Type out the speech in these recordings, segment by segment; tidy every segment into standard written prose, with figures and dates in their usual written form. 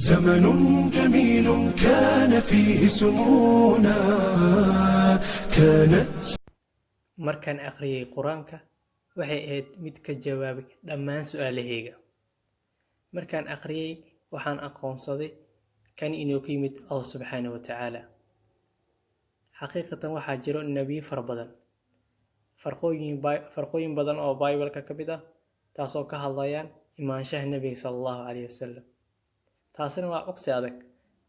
زمن جميل كان فيه سمونا كانت Markaan akhriyay Qur-aanka, waxay ahayd mid ka jawaabay dhammaan su'aalahayga. Markaan akhriyay, waxaan aqoonsaday kan inuu ka yimid Allah subxaanahu wa tacaala. Xaqiiqatan waxaa jiro nebiyo fara badan, farqooyin badan oo Bible-ka ka mid ah, taasoo ka hadlayaan imaanshaha Nebiga sala Allahu calayhi wasalam. Taasina waa cugsi adag.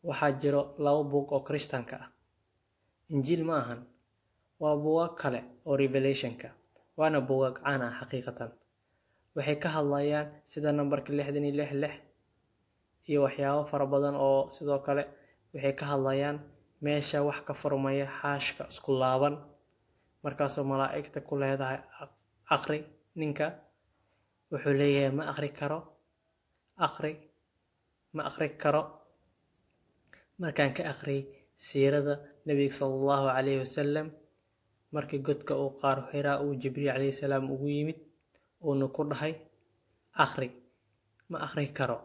Waxaa jiro laba buug oo Kirishtaanka ah. Injiil ma ahan, waa buugaag kale oo Revelationka, waana buugaag caan ah. Xaqiiqatan waxay ka hadlayaan sida nambarka 66 6 iyo waxyaabo fara badan, oo sidoo kale waxay ka hadlayaan meesha wax ka furmaya xaashka isku laaban, markaasoo malaa'igta ku leedahay "Aqri." Ninka wuxuu leeyahay, "Ma aqri karo." "Aqri." "Ma aqri karo." Markaan ka aqriyay siirada Nebiga sala Allahu calayhi wasalam, markii godka uu qaar Xiraa uu Jibriil calayhi salaam ugu yimid, uuna ku dhahay "Aqri." "Ma aqri karo."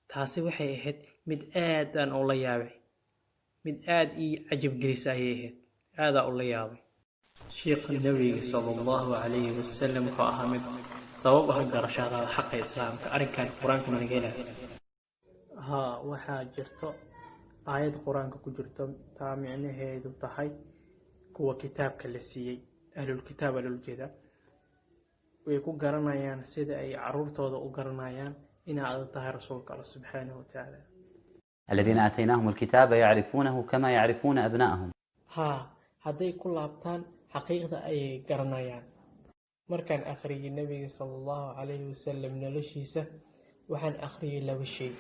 Taasi waxay ahayd mid aad aan ula yaabay, mid aad ii cajab gelisa ayay ahayd, aadaa ula yaabay. Shiikha Nebiga sala Allahu calayhi wasalam wuxuu ahaa mid sabab ah garashada xaqa Islaamka. Arrinkan Qur-aanka ma laga helaya? Haa, waxaa jirto aayad Qur-aanka ku jirto, taa micnaheedu tahay kuwa kitaabka la siiyey, ahlul kitaab aa loola jeedaa, way ku garanayaan sida ay caruurtooda u garanayaan inaad tahay rasuulka Alla subxaanahu wa tacaala. الذين آتيناهم الكتاب يعرفونه كما يعرفون أبناءهم. Haa, hadday ku laabtaan xaqiiqda ayay garanayaan. Markaan akhriyay Nebiga sala Allahu calayhi wasalam noloshiisa, waxaan akhriyay laba shay.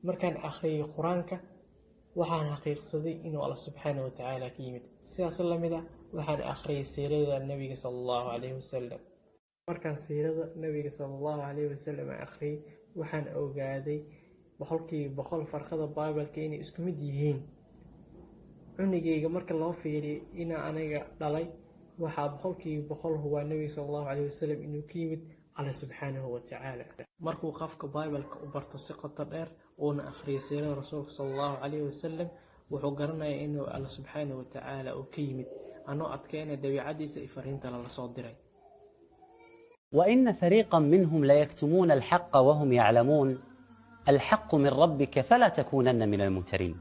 Markaan akhriyay Qur-aanka, waxaan xaqiiqsaday inuu Alla subxaana wa tacaala ka yimid. Sidaas la mid ah waxaan akhriyay siirada Nebiga sala Allahu calayhi wasalam. Markaan siirada Nebiga sala Allahu calayhi wasalam aan akhriyay, waxaan ogaaday 100% farqada Bible-ka inay isku mid yihiin. Cunugayga marka loo fiiriyo inaa aniga dhalay, waxaa 100% hubaa Nebiga sala Allahu calayhi wasalam inuu ka yimid Alle subxaanahu wa tacaala. Markuu qofka Bible-ka u barto si qoto dheer, uuna akhriyo siirada Rasuulka sala Allahu calayhi wasalam, wuxuu garanayaa inuu Alle subxaanahu wa tacaala uu ka yimid, anoo adkeynaya dabiicadiisa iyo fariinta lala soo diray. وإن فريقا منهم ليكتمون الحق وهم يعلمون الحق من ربك فلا تكونن من الممترين.